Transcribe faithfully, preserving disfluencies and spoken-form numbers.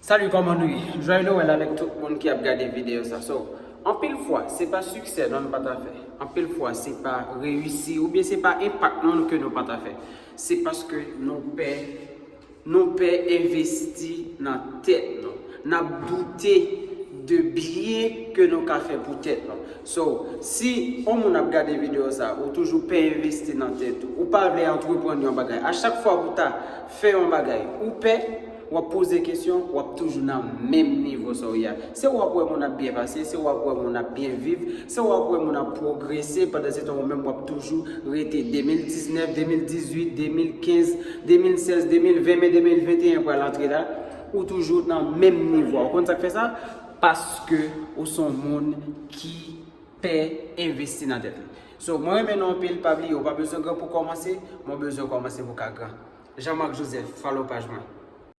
Salut, kòman nou ye? Joyeux Noël avèk tout moun ki ap gade videyo sa. So, anpil fwa, se pa siksè non nou pa ta fè. Anpil fwa, se pa reyisi oubyen se pa enpak non ke nou pa ta fè. Se paske nou pè, nou pè envesti nan tèt nou. N ap doute de byen ke nou ka fè pou tèt nou. So, si yon moun ap gade videyo sa, ou toujou pè envesti nan tèt ou, ou pa vle antreprann yon bagay. A chak fwa pou ta fè yon bagay, ou pè, w ap poze kesyon, w ap toujou nan menm nivo sa w ye a. Se w ap wè moun ap byen pase, se w ap wè moun ap byen viv, se w ap wè moun ap pwogrese, pandan se tan ou menm w ap toujou rete de mil diznèf, de mil dizuit, de mil kenz, de mil sèz, de mil ven, men de mil venteyen pral antre la, ou toujou nan menm nivo a. Ou konn sa k fè sa? Paske ou se yon moun ki pè envesti nan tèt li. So, mwen renmen nou anpil, pa bliye, ou pa bezwen gran pou kòmanse, mwen bezwen kòmanse pou ka gran. Jean Marc Joseph, follow paj mwen.